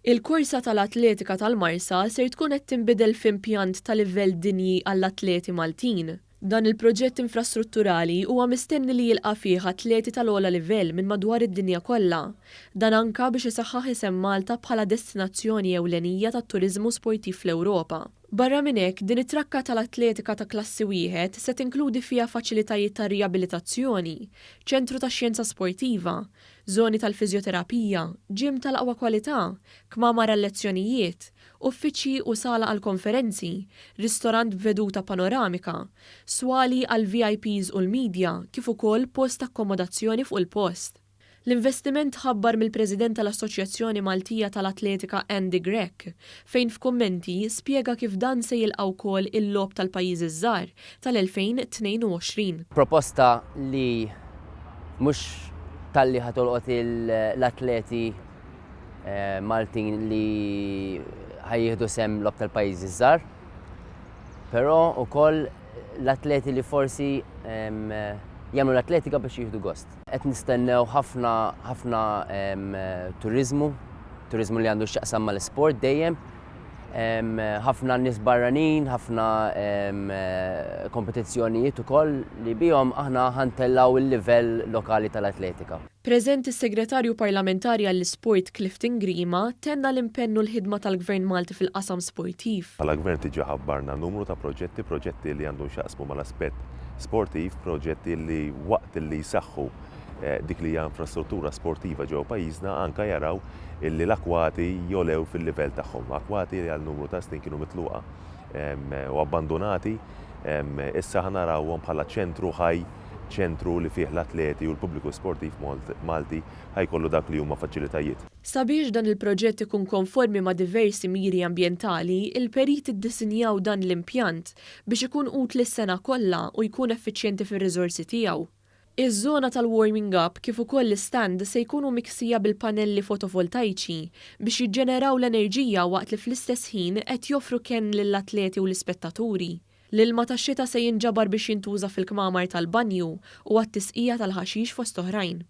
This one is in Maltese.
Il-korsa tal-atletika tal-Marsa ser tkun qed tinbidel f'impjant ta' livell dinji għall-atleti Maltin. Dan il-proġett infrastrutturali huwa mistenni li jilqa' fih atleti tal-ogħla livell minn madwar id-dinja kollha. Dan anka biex isaħħaħ isem Malta bħala destinazzjoni ewlenija tat-turiżmu sportiv fl-Ewropa. Barra minn hekk, din it-trakka tal-atletika ta' klassi wieħed se tinkludi fiha faċilitajiet ta' rijabilitazzjoni, ċentru tax-xjenza sportiva, żoni tal-fiżjoterapija, gym tal-aqwa kwalità, kmamar għal-lezzjonijiet, uffiċċji u sala għall-konferenzi, ristorant b'veduta panoramika, swali għall-VIPs u l-media kif ukoll post ta' akkomodazzjoni fuq il-post. L-investiment tħabbar mill-President tal-Assoċjazzjoni Maltija tal-Atletika Andy Grech, fejn f'kummenti spjega kif dan se jilqa' wkoll il-Logħob tal-Pajjiżi ż-Żgħar tal-2022. Proposta li mhux talli ħa tolqot l-atleti Maltin li ħa jieħdu sehem Logħob tal-Pajjiżi ż-Żgħar, però wkoll l-atleti li forsi jagħmlu l-atletika biex jieħdu gost. Qed nistennew ħafna ħafna turiżmu, turiżmu li għandu x'jaqsam mal-isport dejjem. Ħafna nies barranin, ħafna kompetizzjonijiet ukoll li bihom aħna ħa ntellgħu l-livell lokali tal-atletika. Preżenti s-Segretarju Parlamentari għall-Isport Clifton Grima tenna l-impenn u l-ħidma tal-Gvern Malti fil-qasam sportiv. Bħala Gvern diġà ħabbarna numru ta' proġetti, proġetti li għandhom x'jaqsmu mal-aspett sportiv, proġetti li waqt li jsaħħu dik li hija infrastruttura sportiva ġewwa pajjiżna anke jaraw illi l-akwati jogħlew fil-livell tagħhom. Akwati li għal numru ta' snin kienu mitluqa u abbandunati, issa ħa narawhom bħala ċentru ħaj, ċentru li fih l-atleti u l-pubbliku sportiv Malti ħa jkollu dak li huma faċilitajiet. Sabiex dan il-proġett ikun konformi ma' diversi miri ambjentali, il-periti ddisinjaw dan l-impjant biex ikun utli s-sena kollha u jkun effiċjenti fir-riżorsi tiegħu. Iż-żona tal-warming up kif ukoll l-istand se jkunu miksija bil-panelli fotovoltajċi biex jiġġeneraw l-enerġija waqt li fl-istess ħin qed joffru kenn lill-atleti u l-ispettaturi. L-ilma tax-xita se jinġabar biex jintuża fil-kmamar tal-banju u għat-tisqija tal-ħaxix fost oħrajn.